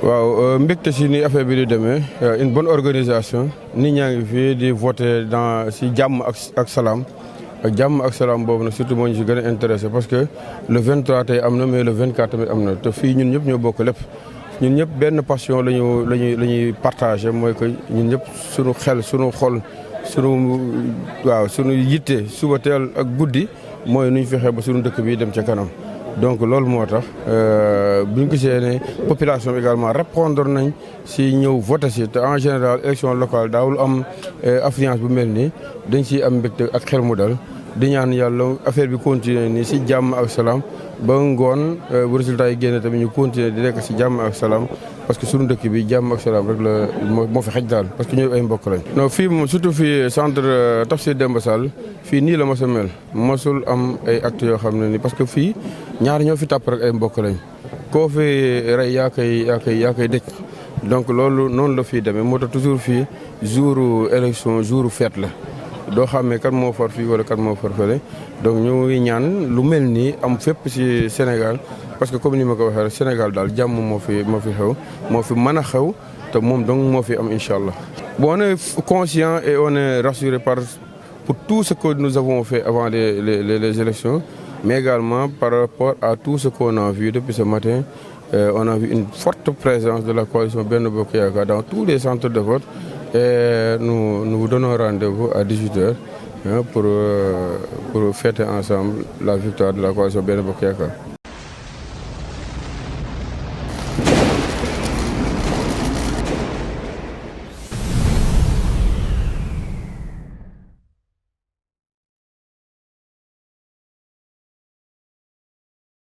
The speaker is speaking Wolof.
waaw mbégte si ni affaire bi di demee une bonne organisation nit ñaa ngi fii di voter si jàmm ak salaam ak jàmm ak salaam boobu nag surtout moo ñu si gën a intéressé parce que le 23 tey am na mais le 24 tamit am na te fii ñun ñëpp ñoo bokk lépp ñun ñëpp benn passion la ñuy partagé mooy que ñun ñëpp suñu xel suñu xol suñu yitte suba teel ak guddi mooy nu ñu fexee ba suñu dëkk bi dem ca kanam. donc loolu moo tax bu ñu gisee ne population également répondre nañ si ñëw voté si te en général élection locale daawul am affluence bu mel nii dañ siy am mbégte ak xel mu dal di ñaan yàlla affaire bi continuer nii si jàmm ak salaam ba ngoon bu résultat yi génne tamit ñu continuer di nekk si jàmm ak salaam parce que suñu dëkk bi jàmm ak salaam rek la moo fi xaj daal parce que ñooy ay mbokk lañ. non fii moom surtout fii centre Tafsir Demba Sall fii nii la mos a mel mosul am ay actes yoo xam ne nii parce que fii ñaar ñoo fi tàpp rek ay mbokk lañ koo fi rey yaa koy dëkk donc loolu noonu la fii demee moo tax toujours fii jour élection jour fête la. doo xamee kan moo far fii wala kan moo far fële donc ñu ngi ñaan lu mel nii am fépp ci Sénégal parce que comme ni ma ko waxee rek Sénégal daal jàmm moo fi xew moo fi mën a xew te moom donc moo fi am incha allah. bon on est conscient et on est rassuré pour tout ce que nous avons fait avant les élections mais également par rapport à tout ce qu'on a vu depuis ce matin on a vu une forte présence de la coalition Benno Bokk Yaakaar dans tous les centres de vote. Et nous vous donnons rendez-vous à 18h pour fêter ensemble la victoire de la coalition Benno Bokk Yaakaar.